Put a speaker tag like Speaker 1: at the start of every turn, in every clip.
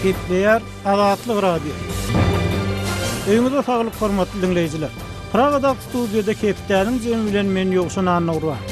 Speaker 1: Gepleýär Azatlyk Radiosy. Öýüňize saglyk hormatly diňleýjiler. Pragadaky studiýada hepdäniň jemi bilen men Ýowşan Annagurban.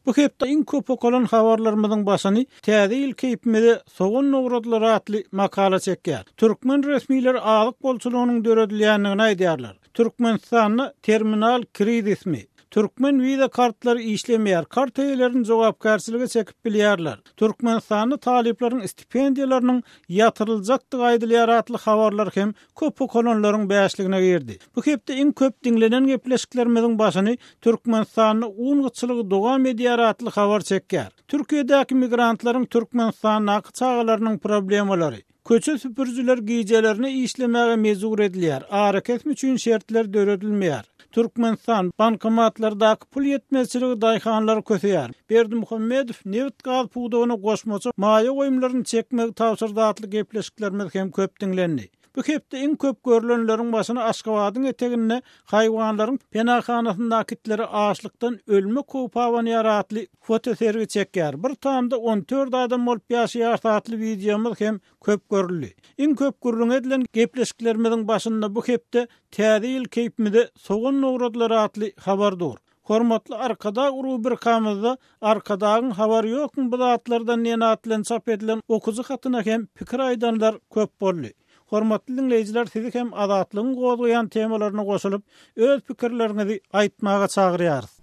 Speaker 1: Bu hepde iň köp okalan habarlarymyzyň başyny Täze ýyl keýpimize sogan dogradylar atly makala çekýär. Türkmen resmileri azyk bolçulygynyň döredilýändigini aýdýarlar. Türkmenistanda terminal krizismi? Türkmen wiza kartlary işlemeýär, kart eýelerini jogapkärçilige çekip bilýärler. Türkmenistanda talyplaryň stipendiýalarynyň ýatyryljakdygy aýdylýar atly habarlar hem köp okalanlaryň bäşligine girdi. Bu hepde iň köp diňlenen gepleşiklerimiziň başyny Türkmenistanda un gytçylygy dowam edýär atly habar çekýär. Türkiýedäki migrantlaryň Türkmenistandaky çagalarynyň problemalary. Köçe süpürijiler gijelerine işlemäge mejbur edilýär, arakesme üçin şertler döredilmeýär. Türkmenistan, bankomatlardaky pul ýetmezçiligi daýhanlary köseýär. Berdimuhamedow nebit-gaz pudagyna goşmaça maýa goýumlaryny çekmegi tabşyrdy atly gepleşiklerimiz hem köp diňlendi. Bu hepde iň köp görlenleriň başyny Aşgabadyň eteginde haýwanlaryň penahanasyndaky itlere açlykdan ölmek howpy abanýar atly fotosergi çekýär. Bir tamda on dört adam bolup ýaşaýarys atly wideomyz hem köp görüldi. Iň köp gürrüňi edilen gepleşiklerimiziň başynda bu hepde Täze ýyl keýpimize sogan dogradylar atly habar dur. Hormatly Arkadag rubrikamyzda Arkadagyň habary ýokmy bu zatlardan diýen at bilen çap edilen okyjy hatyna hem pikir aýdanlar köp boldy. Hormatly diňleýjiler sizi hem Azatlygyň gozgaýan temalaryna goşulyp, öz pikirleriňizi aýtmaga çagyrýarys.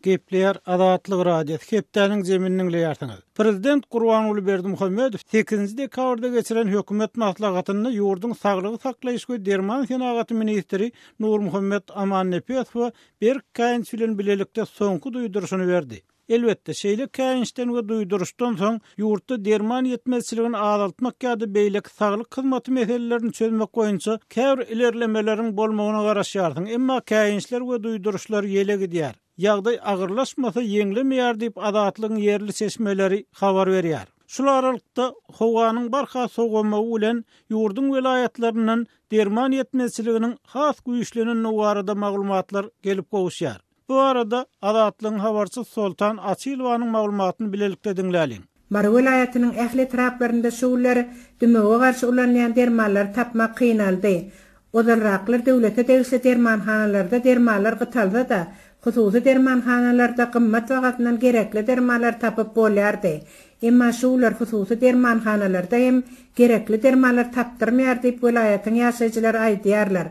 Speaker 1: Gepleýär Azatlyk Radiosy, hepdäniň jemini diňleýärsiňiz. Prezident Gurbanguly Berdimuhamedow sekizinji dekabrda geçiren hökümet maslahatynda ýurduň saglygy saklaýyş we derman senagaty ministri Nurmuhammet Amannepesowa berk käýinç bilen bilelikde soňky duýduryşyny berdi. Elbetde, şeýle käýinçden we duýduryşdan soň, ýurtda derman ýetmezçiligini azaltmak ýa-da beýleki saglyk hyzmaty meselelerini çözmek boýunça käbir ilerlemeleriň bolmagyna garaşýarsyň, emma käýinçler we duýduryşlar ýele gidýär. Ýagdaý agyrlaşmasa ýeňlemeýär diýip, Azatlygyň ýerli çeşmeleri habar berýär. Şul aralykda, howanyň barha sowamagy bilen ýurduň welaýatlaryndan derman ýetmezçiliginiň has güýçlenendigi barada maglumatlar gelip gowuşýar. Bu barada Azatlygyň habarçysy Soltan Açylowanyň maglumatyny bilelikde diňläliň.
Speaker 2: Mary welaýatynyň ähli etraplarynda şu günler dümewe garşy ulanylýan dermanlary tapmak kynaldy. Ozalraklar döwlete degişli dermanhanalarda dermanlar gytalsa-da, hususy dermanhanalarda gymmat bahasyndan gerekli dermanlary tapyp bolýardy. Emma şu günler hususy dermanhanalarda hem gerekli dermanlar tapdyrmaýar diýip welaýatyň ýaşaýjylary aýdýarlar.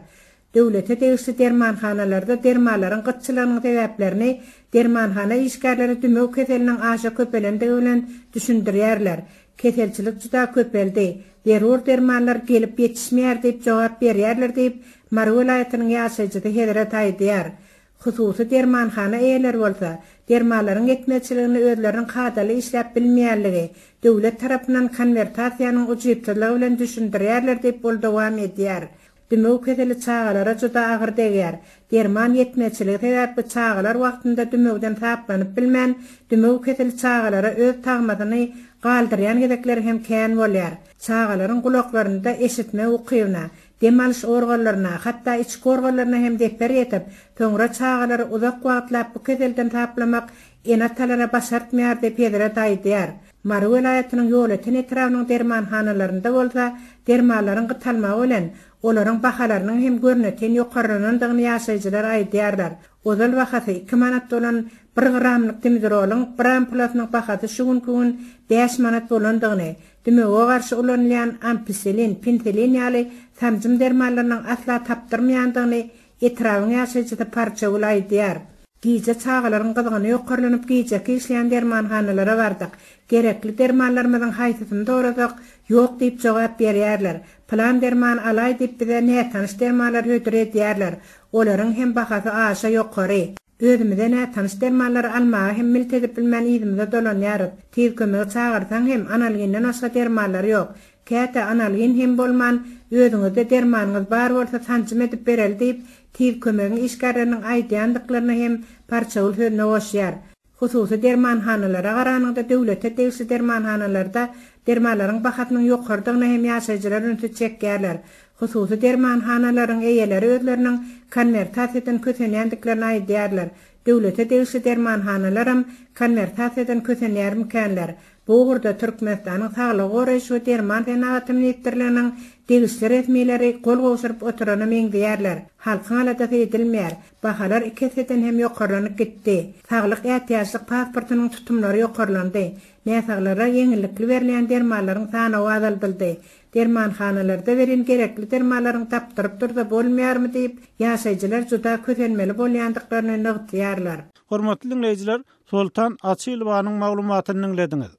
Speaker 2: Döwlete degişli dermanhanalarda dermanlaryň gytçylygynyň sebäplerini dermanhana işgärleri dümew keseliniň aşa köpelendigi bilen düşündirýärler. Keselçilik juda köpeldi. Zerur dermanlar gelip ýetişmeýär diýip jogap berýärler diýip, Mary welaýatynyň ýaşaýjysy Hezret aýdýar. Hususy dermanhana eýeleri bolsa, dermanlaryň ýetmezçiligini özleriniň kadaly işläp bilmeýänligi, döwlet tarapyndan konwertasiýanyň ujypsyzlygy bilen düşündirýärler diýip ol dowam edýär. Dümew keseli çagalara juda agyr degýär. Derman ýetmezçiligi sebäpli çagalar wagtynda dümewden saplanyp bilmän, dümew keseli çagalara öz tagmasyny galdyrýan gezekleri hem kän bolýar. Çagalaryň gulaklarynda eşitme ukybyna, dem alyş organlaryna, hatda içki organlaryna hem zeper ýetip, soňra çagalary uzak wagtlap bu keselden saplamak ene-atalara başartmaýar diýip Hezret aýdýar. Mary welaýatynyň Ýolöten etrabynyň dermanhanalarynda bolsa dermanlaryň gytalmagy bilen, olaryň bahalarynyň hem görnetin ýokarlanandygyny ýaşaýjylar aýdýarlar. Ozal bahasy iki manat bolan bir gramlyk dimedrolyň bir ampulasynyň bahasy şu günki gün bäş manat bolandygyny, dümewe garşy ulanylýan ampisilin, pensilin ýaly sanjym dermanlarynyň asla tapdyrmaýandygyny etrabyň ýaşaýjysy Parçagül aýdýar. Gije çagalaryň gyzgyny ýokarlanyp gijeki işleýän dermanhanalara bardyk. Gerekli dermanlarymyzyň haýsysyny sorasak, ýok diýip jogap berýärler. Pylan dermany alaý diýip bize nätanyş dermanlary hödür edýärler. Olaryň hem bahasy aşa ýokary. Özümize nätanyş dermanlary almaga hem milt edip bilmän yzymyza dolanýarys. Tiz kömegi çagyrsaň hem analginden başga dermanlary ýok. Käte analgin hem bolman, özüňizde dermanyňyz bar bolsa sanjym edip bereli diýip, Tiz kömegiň işgärleriniň aýdýandyklaryny hem Parçagül sözüne goşýar. Hususy dermanhanalara garanyňda döwlete degişli dermanhanalarda dermanlaryň bahasynyň ýokarydygyna hem ýaşaýjylar ünsi çekýärler. Hususy dermanhanalaryň eýeleri özleriniň konwertasiýadan kösenýändiklerini aýdýarlar. Döwlete degişli dermanhanalaram konwertasiýadan kösenýärmikänler? Bu ugurda Türkmenistanyň Saglygy goraýyş we derman senagaty ministrliginiň degişli resmileri gol gowşuryp oturana meňzeýärler. Halkyň aladasy edilmeýär. Bahalar iki esseden hem ýokarlanyp gitdi. Saglyk ätiýaçlyk pasportynyň tutumlary ýokarlandy. Näsaglara ýeňillikli berilýän dermanlaryň sanawy azaldyldy. Dermanhanalarda welin gerekli dermanlaryň tapdyryp dursa bolmaýarmy diýip, ýaşaýjylar juda kösenmeli bolýandyklaryny nygtaýarlar.
Speaker 1: Hormatly diňleýjiler, Soltan Açylowanyň maglumatyny diňlediňiz.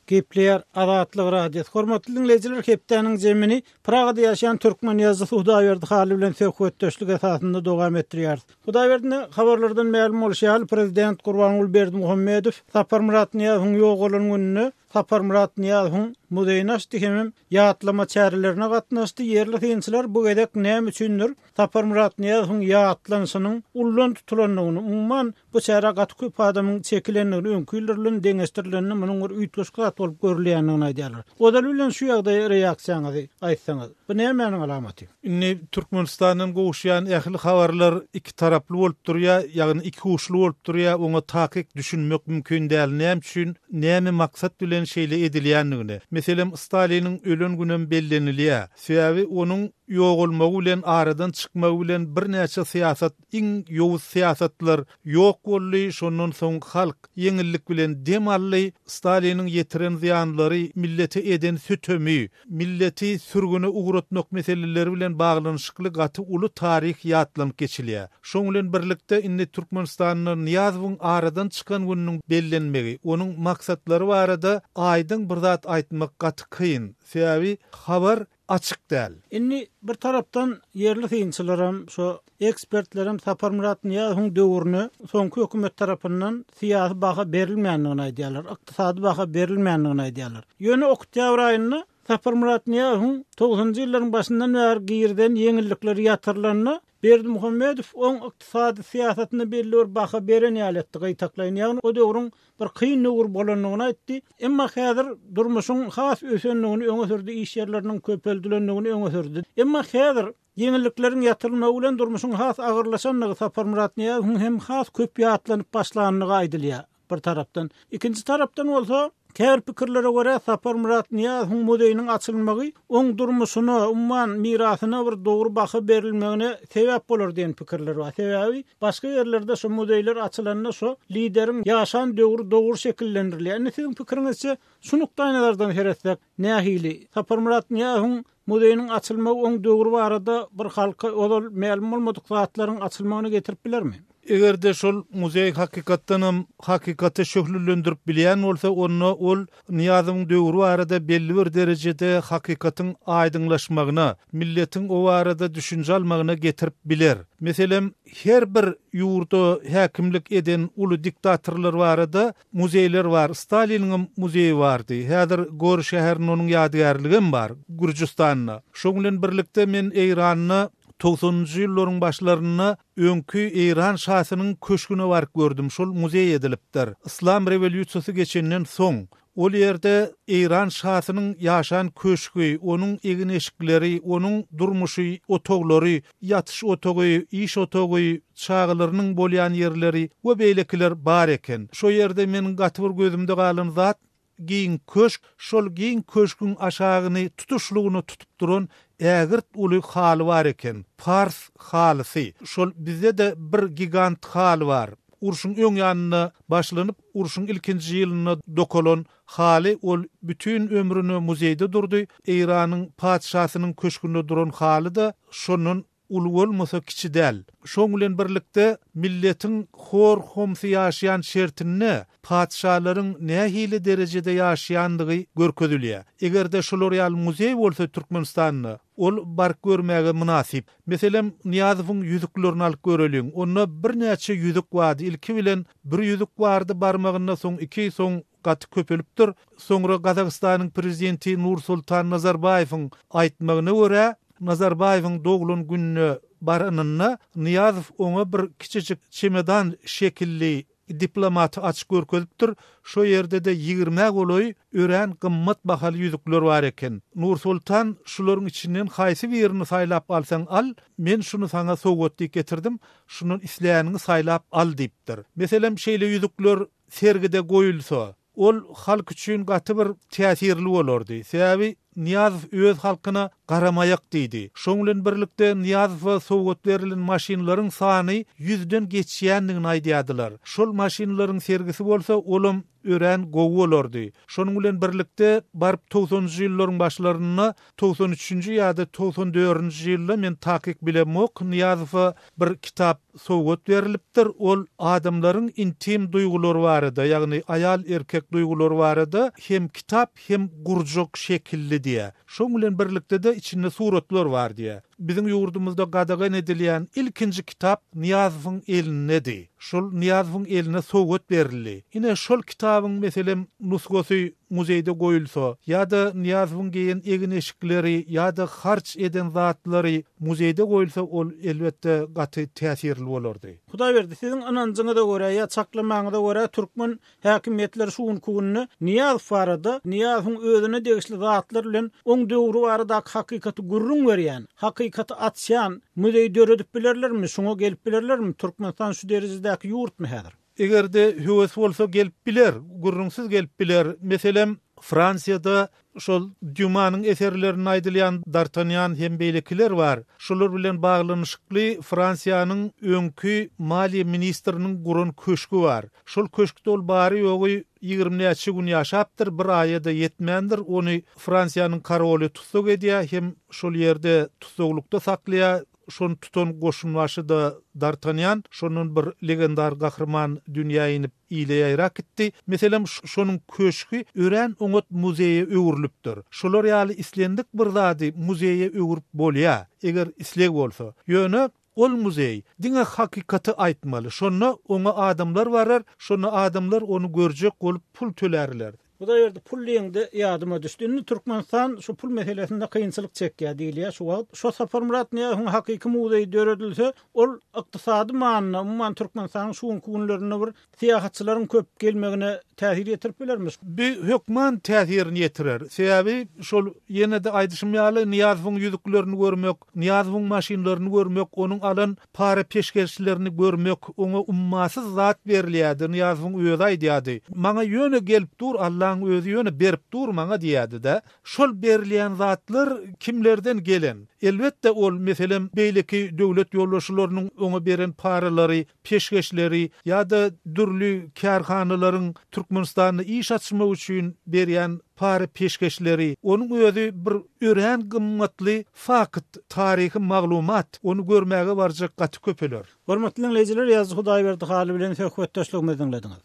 Speaker 1: Gepleýär Azatlyk Radiosy. Hormatly diňleýjiler, hepdäniň jemini Pragada ýaşaýan türkmen ýazyjysy Hudaýberdi Hally bilen söhbetdeşlik esasynda dowam etdirýäris. Hudaýberdini habarlardan mälim bolşy ýaly, prezident Gurbanguly Berdimuhamedow Saparmyrat Nyýazowyň ýogalan gününde Saparmyrat Nyýazowyň muzeýini açdy hemem ýatlama çärelerine gatnaşdy. Ýerli synçylar bu gezek näme üçindir Saparmyrat Nyýazowyň ýatlanyşynyň ullan tutulandygyny, umuman, bu çärä gaty köp adamyň çekilendigini, öňki ýyllar bilen deňeşdirilende munuň bir üýtgeşik zat bolup görülýändigini aýdýarlar. Ozaly bilen şu ýagdaýa reaksiýaňyzy aýtsaňyz. Bu nämäniň alamaty?
Speaker 3: Indi Türkmenistandan gowuşýan ähli habarlar ikitaraply bolup durýar, ýagny ikiuçly bolup durýar, oňa takyk düşünmek mümkin däl, näme üçin, näme maksat bilen şeýle edilýändigine. Meselem, Staliniň ölen günem bellenilýär. Sebäbi onuň ýogalmagy bilen, aradan çykmagy bilen birnäçe syýasat, iň ýowuz syýasatlar ýok boldy, şondan soň halk ýeňillik bilen dem aldy. Staliniň ýetiren zyýanlary, millete eden sütemi, milleti sürgüne ugratmak meseleleri bilen baglanyşykly gaty uly taryh ýatlanyp geçilýär. Şoň bilen birlikde indi Türkmenistanda Nyýazowyň aradan çykan gününiň bellenmegi, onuň maksatlary barada aýdyň bir zat aýtmak gaty kyn. Sebäbi habar açyk däl.
Speaker 1: Indi bir tarapdan ýerli synçylaram, şo ekspertlerem Saparmyrat Nyýazowyň döwrüne soňky hökümet tarapyndan syýasy baha berilmändigini aýdýarlar, ykdysady baha berilmändigini aýdýarlar. Ýöne oktýabr aýynda Saparmyrat Nyýazowyň togsanynjy ýyllaryň başyndan bäri girizen ýeňillikleri ýatyrylanda, Berdimuhamedow oň ykdysady syýasatyna belli bir baha beren ýaly etdi gytaklaýyn, ýagny o döwrüň bir kyn döwür bolandygyny aýtdy. Emma häzir durmuşyň has ösendigini öňe sürdi, iş ýerleriniň köpeldilendigini öňe sürdi. Emma häzir ýeňillikleriň ýatyrylmagy bilen durmuşyň has agyrlaşandygy, Saparmyrat Nyýazowyň hem has köp ýatlanyp başlandygy aýdylýar. Bir tarapdan. Ikinji tarapdan bolsa, käbir pikirlere görä, Saparmyrat Nyýazowyň muzeýiniň açylmagy oň durmuşyna, umuman, mirasyna bir dogry baha berilmegine sebäp bolar diýen pikirler bar. Sebäbi başga ýerlerde şo muzeýler açylanda şo lideriň ýaşan döwri dogry şekillendirilýär. Indi siziň pikiriňizçe, şu nukdaýnazardan seretsek, nähili? Saparmyrat Nyýazowyň Muzeýiniň açylmagy oň döwri barada bir halka ozal mälim bolmadyk zatlaryň açylmagyna getirip bilermi?
Speaker 3: Eger-de şol muzeý hakykatdanam hakykaty şöhlelendirip bilýän bolsa, onda ol Nyýazowyň döwri barada belli bir derejede hakykatyň aýdyňlaşmagyna, milletiň o barada düşünje almagyna getirip biler. Meselem, her bir ýurda häkimlik eden uly diktatorlar barada Muzeýler bar. Staliniňem muzeýi bardy. Häzir Gori şäherinde onuň ýadygärligem bar, Gürjüstanda. Şoň bilen birlikde men Eýranda togsanynjy ýyllaryň başlarynda öňki Eýran şasynyň köşgüne baryp gördüm. Şol muzeý edilipdir. Yslam rewolýusiýasy geçenden soň, ol ýerde Eýran şasynyň ýaşan köşgi, onuň egin-eşikleri, onuň durmuşy, otaglary, ýatyş otagy, iş otagy, çagalarynyň bolýan ýerleri we beýlekiler bar eken. Şo ýerde meniň gaty bir gözümde galan zat, giň köşk, şol giň köşgüň aşagyny tutuşlygyna tutup duran ägirt uly haly bar eken. Pars halysy. Şol bizde-de bir gigant haly bar. Urşuň öň ýanynda başlanyp, urşuň ilkinji ýylynda dokalan haly, ol bütin ömrüne muzeýde durdy. Eýranyň patyşasynyň köşgünde duran haly-da şondan uly bolmasa kiçi däl. Şoň bilen birlikde milletiň hor-homsy ýaşaýan şertinde patyşalaryň nähili derejede ýaşaýandygy görkezilýär. Eger-de şular ýaly muzeý bolsa Türkmenistanda, ol baryp görmäge mynasyp. Meselem, Nyýazowyň ýüzüklerini alyp göreliň. Onda birnäçe ýüzük bardy. Ilki bilen bir ýüzük bardy barmagynda, soň iki, soň gaty köpelipdir. Soňra Gazagystanyň prezidenti Nursultan Nazarbaýewiň aýtmagyna görä, Nazarbaýewiň doglan gününe baranynda Nyýazow oňa bir kiçijik çemedan şekilli. diplomaty açyp görkezipdir, şo ýerde-de ýigrimä golaý örän gymmat bahaly ýüzükler bar eken. Nursoltan, şularyň içinden haýsy birini saýlap alsaň al, men şuny saňa sowgat diýip getirdim, şundan isläniňi saýlap al diýipdir. Meselem, şeýle ýüzükler sergide goýulsa, ol halk üçin gaty bir täsirli bolardy. Sebäbi Nyýazow öz halkyna garamaýak diýdi. Şoň bilen birlikde Nyýazowa sowgat berlen maşynlaryň sany ýüzden geçýändigini aýdýardylar. Şol maşynlaryň sergisi bolsa olam örän gowy bolardy. Şonuň bilen birlikde baryp togsanynjy ýyllaryň başlarynda, 93-nji ýa-da 94-nji ýylda men takyk bilemok, Nyýazowa bir kitap sowgat berlipdir. Ol adamlaryň intim duýgulary barada, ýagny aýal-erkek duýgulary barada hem kitap, hem gurjak şekilli diýýär. Şoň bilen birlikde-de içinde suratlar bar diýýär. Biziň ýurdumyzda gadagan edilýän ilkinji kitap Nyýazowyň elindedi. Şol Nyýazowyň eline sowgat berildi. Ine, şol kitabyň, meselem, nusgasy muzeýde goýulsa, ýa-da Nyýazowyň geýen egin-eşikleri ýa-da harç eden zatlary muzeýde goýulsa, ol, elbetde, gaty täsirli bolardy.
Speaker 1: Hudaýberdi, siziň ynanjyňyza görä ýa çaklamaňyza görä türkmen häkimiýetleri şu günki günde Nyýazow barada, Nyýazowyň özüne degişli zatlar bilen oň döwri baradaky hakykaty gürrüň berýän, hakykaty açýan muzeý döredip bilerlermi, şuňa gelip bilerlermi? Türkmenistan şu derejedäki ýurtmy häzir?
Speaker 3: Eger-de höwes bolsa gelip biler, gürrüňsiz gelip biler. Meselem, Fransiýada şol Dýumanyň eserlerinde aýdylýan D'Artanýan hem beýlekiler bar. Şolar bilen baglanyşykly Fransiýanyň öňki maliýe ministriniň guran köşgi bar. Şol köşkde ol bary-ýogy 20 näçe gün ýaşapdyr, bir aýa-da ýetmändir. Ony Fransiýanyň koroly tussag edýär hem şol ýerde tussaglykda saklaýar. Şony tutan goşunbaşy-da D'Artanýan, şondan bir legendar gahryman dünýä inip, ile ýaýrap gitdi. Meselem, şonuň köşgi örän oňat muzeýe öwrülipdir. Şolar ýaly islendik bir zady muzeýe öwrüp bolýar, eger isleg bolsa. Ýöne ol muzeý diňe hakykaty aýtmaly. Şonda oňa adamlar barar, şonda adamlar ony görjek bolup pul tölärler.
Speaker 1: Hudaýberdi pul diýeňde ýadyma düşdi. Indi Türkmenistan şu pul meselesinde kynçylyk çekýär diýilýär şu wagt. Şo Saparmyrat Nyýazowyň hakyky muzeýi döredilse, ol ykdysady manyda, umuman Türkmenistanyň şu günki günlerinde bir syýahatçylaryň köp gelmegine täsir ýetirip bilermiş.
Speaker 3: Bu hökman täsirini ýetirer. Sebäbi şol ýene-de aýdyşym ýaly Nyýazowyň ýüzüklerini görmek, Nyýazowyň maşynlaryny görmek, onuň alan para-peşgeşlerini görmek, oňa ummasyz zat berilýärdi, Nyýazowyň özi aýdýardy. Maňa ýöne gelip dur, Allaň özi ýöne berip dur maňa diýýärdi-de. Şol berilýän zatlar kimlerden gelen? Elbetde, ol, meselem, beýleki döwlet ýolbaşçylarynyň oňa beren paralary, peşgeşleri ýa-da dürli kärhanalaryň Türkmenistanda iş açmak üçin berýän para-peşgeşleri, onuň özi bir örän gymmatly fakt, taryhy maglumat, ony görmäge barjak gaty köpeler.
Speaker 1: Hormatly diňleýjiler, Ýazyjy Hudaýberdi Hally bilen söhbetdeşligimizi diňlediňiz.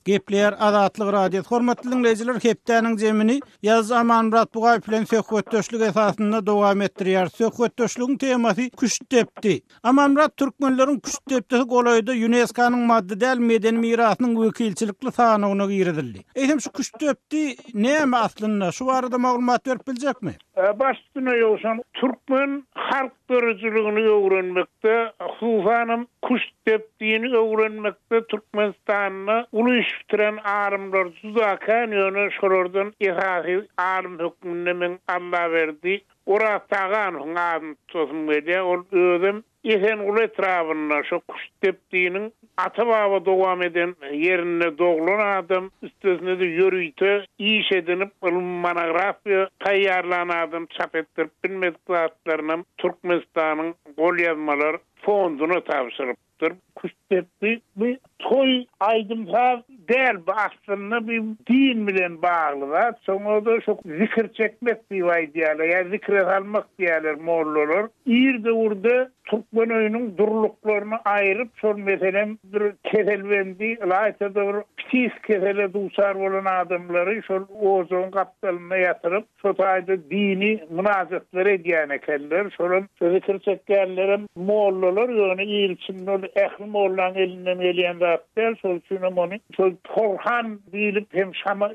Speaker 1: Gepleýär Azatlyk Radiosy. Hormatly diňleýjiler, hepdäniň jemini Ýazyjy Amanmyrat Bugaýew bilen söhbetdeşlik esasynda dowam etdirýäris. Söhbetdeşligiň temasy Küştdepdi. Amanmyrat, türkmenleriň küştdepdisi golaýda ÝUNESKO-nyň maddy däl medeni mirasynyň wekilçilikli sanawyna girizildi. Eýsem şu küştdepdi näme aslynda? Şu barada maglumat berip biljekmi?
Speaker 4: Baş üstüne Ýowşan, türkmen halk döredijiligini öwrenmekde, hususanam küştdepdini öwrenmekde Türkmenistanda uly iş bitiren alymlar juda kän, ýöne şolardan esasy alym hökmünde meň Allaberdi Oraztaganowyň adyny tutasym gelýär. Ol özem Esenguly etrabynda, şo Küştdepdiniň ata-baba dowam eden ýerinde doglan adam, üstesine-de ýörite iş edinip, ylmy monografiýa taýýarlan adam, çap etdirip bilmedik zatlarynam Türkmenistanyň golýazmalar fonduna tabşyrypdyr. Küştdepdi bu toý aýdym-saz däl, bu aslynda bir din bilen bagly zat. Şoňa-da şo zikir çekmek diýip aýdýarlar ýa zikre salmak diýýärler mollalar. Ir döwürde türkmen öýüniň durluklaryny aýryp, şol meselem bir keselbendi, ylaýta-da bir psihiki kesele duçar bolan adamlary şol ojagyň gapdalynda ýatyryp, Şo taýda dini mynajatlar edýän ekenler. Şolam, şo zikir çekýänlerem mollalar. mollalar, ýöne il içinde ol ähli mollaň elinden gelýän zat däl, şol üçinem ony şol porhan diýlip hem şama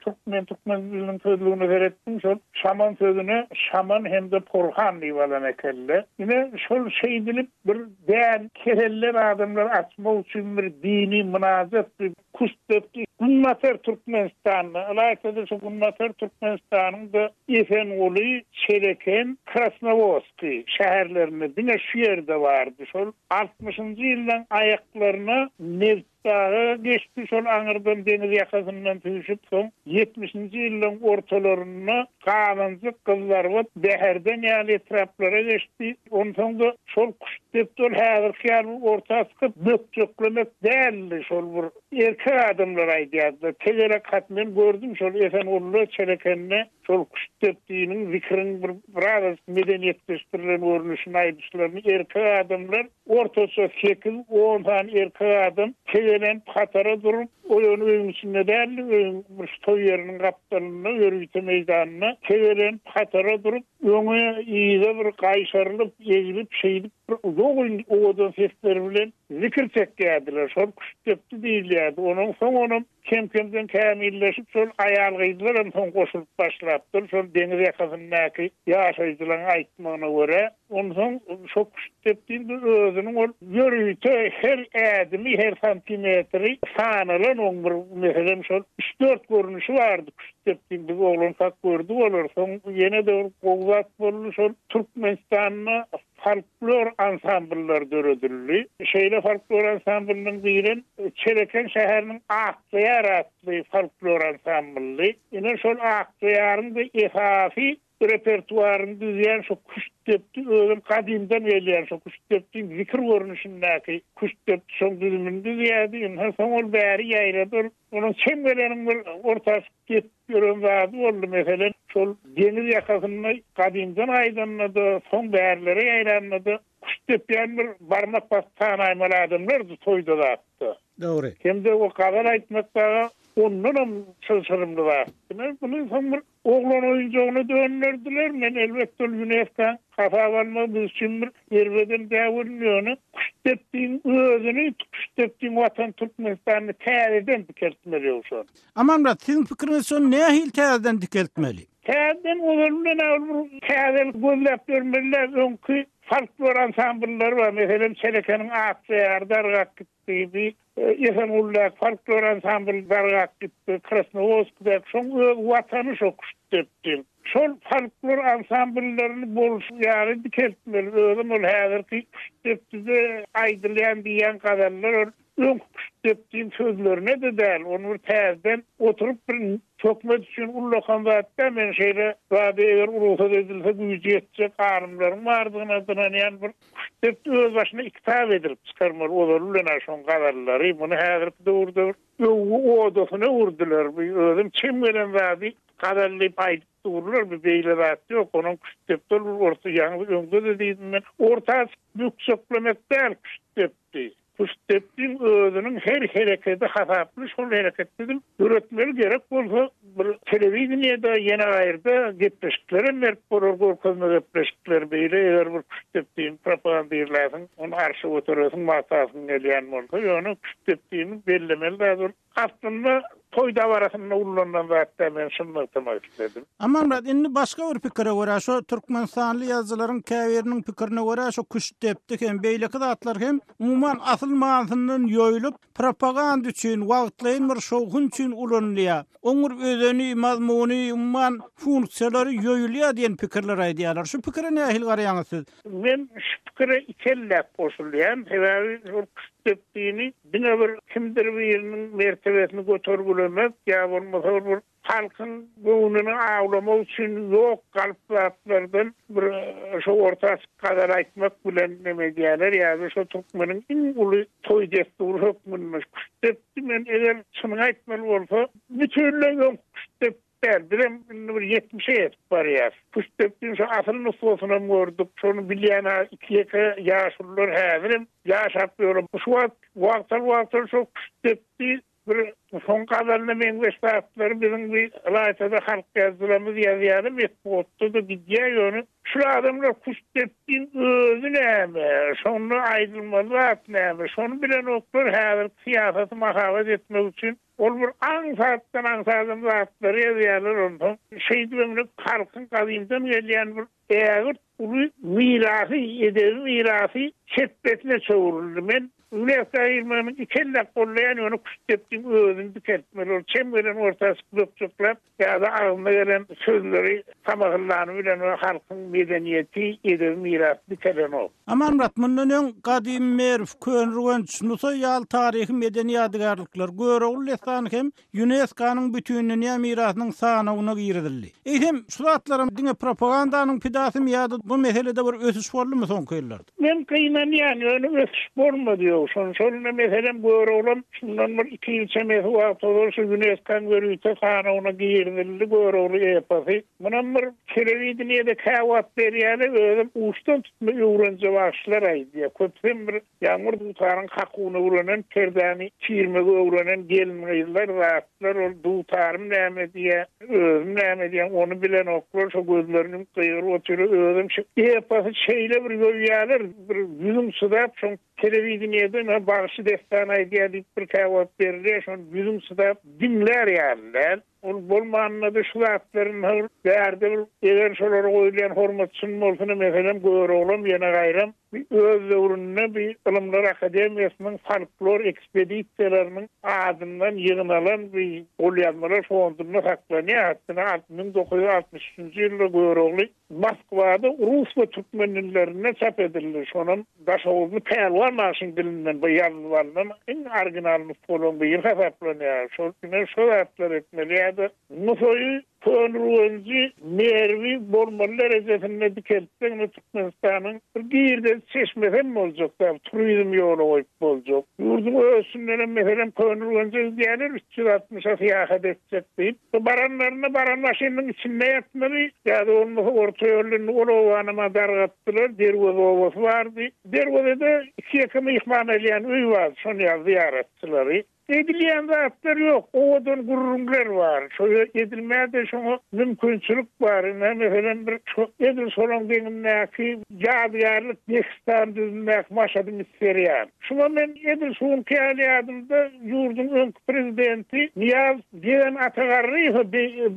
Speaker 4: türkmen türkmen diliniň sözlügine seretdim, şol şaman sözüne şaman hem-de porhan diýip alan ekenler. Ine, şol şeýdilip bir däl keseller adamlary açmak üçin bir dini mynajat bir Küştdepdi Günbatar Türkmenistanda, ylaýta-da şu Günbatar Türkmenistanyň-da Esenguly, Çeleken, Krasnowodskiý şäherlerinde, diňe şu ýerde bardy. Şol altmyşynjy ýyllaň aýaklaryna Nebitdaga geçdi, şol aňyrdan deňiz ýakasyndan süýşüp, soň ýetmişinji ýyllaň ortalarynda Gazanjyk, Gyzlarbat, Bäherden ýaly etraplara geçdi. Onsoň-da şol küştdepdi ol häzirki ýaly bir orta çykyp bökjeklemek däldi. Şol bir erkek adamlar aýdýardylar. Tegelek hat men gördüm şol Esengulyda, Çelekende şol küştdepdiniň zikiriň bir birazajyk medeniýetleşdirilen görnüşini aýdyşlaryny erkek adamlar Ortaça sekiz-on sany erkek adam tegelenip hatara durup, o ýöne öýüň içinde däldi, öýüň bir şu toý ýeriniň gapdalynda, ýörite meýdanynda tegelenip hatara durup, öňe, yza bir gaýşarylyp, eglip, şeýdip bir uzak owadan sesleri bilen zikir çekýärdiler. Şol küştdepdi diýilýärdi. Onuň soň onam Kem-kemden kämilleşip, şol aýal-gyzlar hem soň goşulyp başlapdyr, şol deňiz ýakasyndaky ýaşaýjylaryň aýtmagyna görä. Onsoň şo küştdepdiň özüniň ol ýörite her ädimi, her santimetri sanalan oň bir, meselem, şol üç-dört görnüşi bardy küştdepdiň, biz oglankak gördük olary. Soň ýene-de bir gowy zat boldy, şol Türkmenistanda folklor ansambllary döredildi. Şeýle folklor ansamblynyň birem Çeleken şäheriniň Akjaýar atly folklor ansamblydy. Ine, şol Akjaýaryň-da esasy repertuaryny düzýän şo küştdepdi, özem gadymdan gelýän şo küştdepdiň zikir görnüşindäki küştdepdi şoň düzümini düzýärdi. Ynha, soň ol bäri ýaýrady. Ol onuň çem geleniň bir orta çykyp gepip ýören zady boldy. Meselem, şol deňiz ýakasynda gadymdan gaýdanda-da, soň bärlere ýaýranda-da küşt depýän bir barmak basyp sanaýmaly adamlardy toýda zatda.
Speaker 1: Dogry.
Speaker 4: Hem-de o gazal aýtmak dagy ondanam çylşyrymly zatdy. Ine, muny soň bir Oglan oýunjagyna dönderdiler. Men elbetde ol ÝUNESKO-nyň hasaba almagy biz üçin bir erbedem däl welin, ýöne Küştdepdiň özüni, Küştdepdiň Watany Türkmenistanyny täzeden dikeltmeli ýowşan.
Speaker 1: Amanmyrat, siziň pikiriňizçe ony nähili täzeden dikeltmeli?
Speaker 4: Täzeden ozaly bilen-ä ol bir täzelik gözläp ýörmeli däl. Öňki folklor ansambllary bar. Meselem, Çelekeniň Akjaýary dargap gitdi. Diýdi. Esengulydaky folklor ansambly dargap gitdi. Krasnowodskidäki şoň öz watany şo Küştdepdi. Şol folklor ansambllaryny bolşy ýaly dikeltmeli. Özem ol häzirki Küştdepdide aýdylýan diýýän gazallar ol öňki Küştdepdiň sözlerine-de däl. Ony bir täzeden oturyp bir hökümet üçin ullakan zat däl. Men şeýle zady eger rugsat edilse güýji ýetjek alymlaryň bardygyna ynanýan bir Küştdepdi özbaşyna kitap edilip çykarmaly ozaly bilen-ä şoň gazallary, muny häzirki döwürde bir öwgi odasyna öwürdiler, bu özem çem gelen zady gazal diýip aýdyp durlar, bu beýle zat ýok, onuň küştdepdi ol bir orta ýaňy öňde-de diýdim men, orta çykyp bökjeklemek däl küştdepdi. Küştdepdiň özüniň her herekedi hasaply şol hereketde dil döretmeli gerek bolsa bir telewideniýede ýene gaýrda gepleşiklerem berip bolar görkezme gepleşikleri beýle eger bir küştdepdini propagandirläsiň ony arşa göteresiň magtasyň gelýän bolsa ýöne küştdepdini bellemeli zat ol Aslynda toý dabarasynda ullanylan zat däl men şuny nygtamak isledim.
Speaker 1: Amanmyrat, indi başga bir pikire görä, şo türkmenistanly ýazyjylaryň käbiriniň pikirine görä, şo küştdepdi hem, beýleki zatlar hem umuman asyl manysyndan ýoýlup, propaganda üçin, wagtlaýyn bir şowhun üçin ulanylýar. Oň bir özeni, mazmuny, umuman funksiýalary ýoýulýar diýen pikirleri aýdýarlar. Şu pikire nähili garaýaňyz siz?
Speaker 4: Men şu pikire ikelläp goşulýan. Sebäbi şol küştdepdini Diňe bir kimdir biriniň mertebesini götergilemek ýa bolmasa bir halkyň göwnüni awlamak üçin ýok galp zatlardan bir şo orta açyk gazal aýtmak bilen neme edýärler ýa-da şo türkmeniň iň uly toý dessury hökmünde küştdepdi men eger çynyňy aýtmaly bolsa bütinleý öňki küştdepdi Däl, bizem indi bir ýetmişe ýetip barýas. Küştdepdiň şo asyl nusgasynam gördük. Şony bilýän-ä iki-ýeke ýaşulular häzirem ýaşap ýör. Şu wagt wagtal-wagtal şo küştdepdi. Bir soň gazalyna meňzeş zatlary biziň bir ylaýta-da halk ýazyjylarymyz ýazýarlar, metbugatda-da gidýär, ýöne şul adamlar Küştdepdiň özi näme, şonda aýdylmaly zat näme, şony bilenoklar, häzirki syýasaty mahabat etmek üçin ol bir aňsatdan aňsadam zatlary ýazýarlar, onsoň şeýdibem halkyň gadymdan gelýän bir Ägirt uly mirasy, edebi mirasy çepbesine çöwrüldi. Men UNESCO girmegini ikelläp gollaýan, ýöne Küştdepdiň özüni dikeltmeli. Ol çem gelen orta çykyp bökjekläp ýa-da agzyna gelen sözleri samahyllany bilen we halkyň medeniýeti, edebi mirasy dikelenok.
Speaker 1: Amanmyrat, mundan öň gadymy Merw, Köneürgenç, Nusaý ýaly taryhy-medeni ýadygärlikler, Görogly dessany hem Ýunesko-nyň Bütindünýä mirasynyň sanawyna girizildi. Eýsem, şu zatlaram diňe propagandanyň pidasymy ýa-da bu meselede bir ösüş boldumy soňky ýyllarda?
Speaker 4: Men gynanýan, ýöne ösüş bolmady ýogşan. Şol-da meselem Göroglam şundan bir iki ýyl çemesi wagt ozal şu Ýunesko-nyň ýörite sanawyna girizildi Görogly eposy. Munam bir telewideniýede käwagt berýärler, özem uçdan tutma öwrenje bagşylar aýdýar. Köpüsem bir Ýagmyr dutaryň kakuwyny öwrenen, perdäni çirmegi öwrenen gelin-gyzlar zatlar ol dutarym näme diýýä, özüm näme diýýän, ony bilenoklar, şo gözlerini ýumup gygyryp otyr, özem şu eposy şeýle bir ýoýýarlar, bir ýüzüň çydap şoň telewideniýede ine bagşy dessan aýdýar diýip bir käwagt berilýär, şony ýüzüň çydap diňlär ýaly däl. Ol bolmanda-da şu zatlaryň bir bärde bir eger şolara goýulýan hormat çyn bolsun, meselem, Göroglam ýene gaýram bir öz döwründe bir Ylymlar akademiýasynyň folklor ekspedisiýalarynyň adyndan ýygnalan bir golýazmalar fondunda saklanýar. Hatda 1963-nji ýylda Görogly Moskwada rus we türkmen dillerinde çap edildi. Şonam daşoguzly Pälwan bagşyň dilinden bu ýazylyp alnan iň original nusgalaryň biri hasaplanýar. Şol ine şo zatlary etmeli ýa-da Nusaýy, Köneürgenji, Merwi bolmaly derejesinde dikeltseň ine Türkmenistanyň bir girdeji çeşmesem boljak däl, turizm ýola goýup boljak. Ýurduň öz içindenem meselem Köneürgenje gidýärler 360-a syýahat etjek diýip. Bu baranlarynda baran maşynynyň içinde ýatmaly, ýa-da bolmasa orta ýolda indi ol obanam-a dargatdylar, Derweze obasy bardy. Derwezede iki-ýeke myhman alýan öý bardy, şony ýaly zyýaratçylary. Edilýän zatlar ýok, owadan gürrüňler bar. Şo edilmä-de şoňa mümkinçilik bar. Ine, meselem, bir şo edil şolaň deňindäki ýadygärlik Dehistan düzündäki Maşady Misserian. Şuňa men edil şu günki ýaly ýadymda ýurduň öňki prezidenti Nyýazow Gelen Ata Garryýewe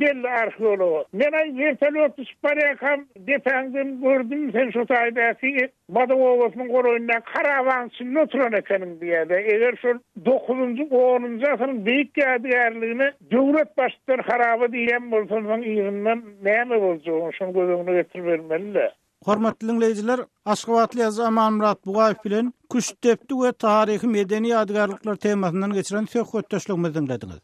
Speaker 4: belli arheologa. Men-aý wertolýot uçup barýarkam depäňden gördüm, sen şo taýdaky Badak obasynyň golaýyndaky harabaň içinde oturan ekeniň diýýär-de. Eger şol dokuzynjy, onunjy asyryň beýik ýadygärligine döwlet baştutan haraba diýýän bolsa, onsoň yzyndan näme boljagyny şony göz öňüne getiribermeli-dä.
Speaker 1: Hormatly diňleýjiler, aşgabatly ýazyjy Amanmyrat Bugaýew bilen Küştdepdi we taryhy-medeni ýadygärlikler temasyndan geçiren söhbetdeşligimizi diňlediňiz.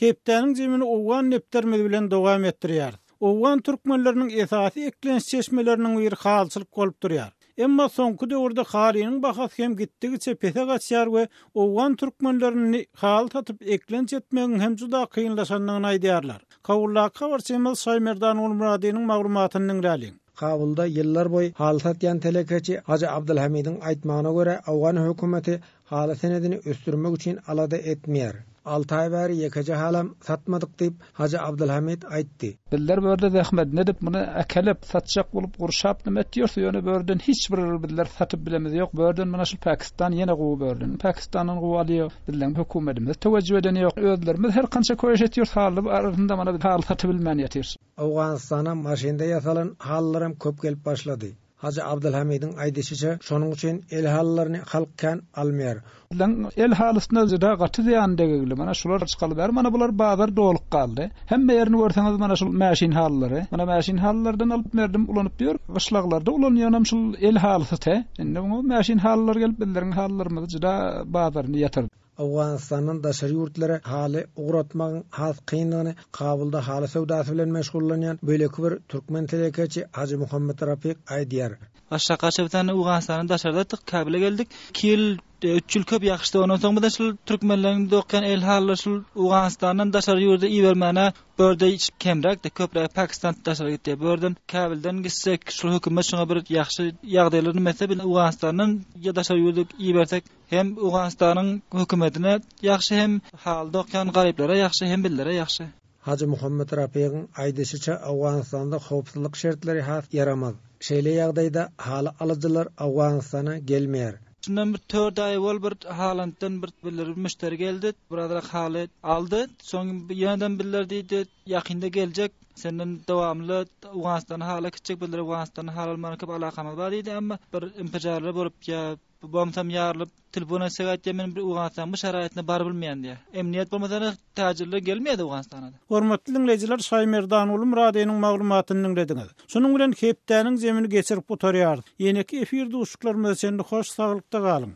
Speaker 1: Hepdäniň jemini owgan depderimiz bilen dowam etdirýäris. Owgan türkmenleriniň esasy eklenç çeşmeleriniň biri halyçylyk bolup durýar. Emma soňky döwürde halynyň bahasy hem gitdigiçe pese gaçýar we owgan türkmenlerini haly satyp eklenç etmegiň hem juda kynlaşandygyny aýdýarlar. Kabuldaky habarçymyz Şaýmerdan Gulmyradynyň maglumatyny diňläliň.
Speaker 5: Kabulda ýyllar boýy haly satýan telekeçi Hajy Abdylhamidiň aýtmagyna görä, owgan hökümeti Haly senedini ösdürmek üçin alada etmeýär. Alty aý bäri ýekeje halam satmadyk diýip, Hajy Abdylhamid aýtdy.
Speaker 6: Bizler bu ýerde zähmedini edip, muny äkelip, satjak bolup, gurşap nime etýäris, ýöne bu ýerden hiç bir bizler satyp bilemiz ýok. Bu ýerden mana şul Pakistan ýene gowy bu ýerden. Pakistandan gowy alýar. Bizleň höküwmedimiz töwejjüh edeni ýok. Özlerimiz her kança köýüş etýäris, haly arasynda mana biz haly satybilmän ýatyrys.
Speaker 5: Owganystana maşynda ýasalan halylaram köp gelip başlady. Hajy Abdylhamidiň aýdyşyça, şonuň üçin el halylaryny halk kän almaýar.
Speaker 6: Biziň el halysyna juda gaty zyýan degigli. Mana şular çykaly bäri mana bular bazar dolup galdy. Hemme ýerini görseňiz mana şul mäşin halylary. Mana mäşin halylardan alyp berdim ulanyp ýör. Gyşlaglarda ulanýanam şul el halysy te. Indi oňa mäşin halylar gelip bizleriň halylarymyzy juda bazaryny ýatyrdy.
Speaker 5: Owganystandan daşary ýurtlara haly ugratmagyň has kyndygyny Kabulda haly söwdasy bilen meşgullanýan beýleki bir türkmen telekeçi Hajy Muhammet Rapyk aýdýar.
Speaker 7: Başda gaçyp owganystandan daşarda etdik, Kabile geldik. Iki ýyl. Üç ýyl köp ýakyşdy. Ondan soň bize şul türkmenleriň dokýan el halylary şul Owganystandan daşary ýurda ibermäne bu ýerde kemräk-de, köpräk Pakistan daşary gitýär. Bu ýerden Käbilden gitsek, şul hökümet şuňa bir ýagşy ýagdaýlar nime etse, biz Owganystandan ýa daşary ýurda ibersek hem Owganystanyň hökümetine ýagşy hem haly dokýan garyplara ýagşy hem bizlere ýagşy.
Speaker 5: Hajy Muhammet Rapygyň aýdyşyça, Owganystanda howpsuzlyk şertleri has ýaramaz. Şeýle ýagdaýda haly alyjylar Owganystana gelmeýär.
Speaker 7: Şundan bir tört aý owal bir Halantdan bir bir müşderi geldi, birazrak haly aldy. Soň ýeneden bizler diýdi, ýakynda geljek, senden dowamly Owganystana hala gitjek, bizler Owganystana haly almaga köp alakamyz bar diýdi, emma bir impijarlar bolup ýa Bomsam ýarylyp, telefon etsek aýtýar, men bir Owganystanyň bu şaraýatynda baryp bilmeýän diýýär. Emniýet bolmasa täjirler gelmeýärdi Owganystana-da.
Speaker 1: Hormatly diňleýjiler Şaýmerdanguly Myradynyň maglumatyny diňlediňiz. Şunuň bilen hepdäniň jemini geçirip gutarýarys. Ýeneki efir duşuşyklarymyza çenli hoş saglykda galyň!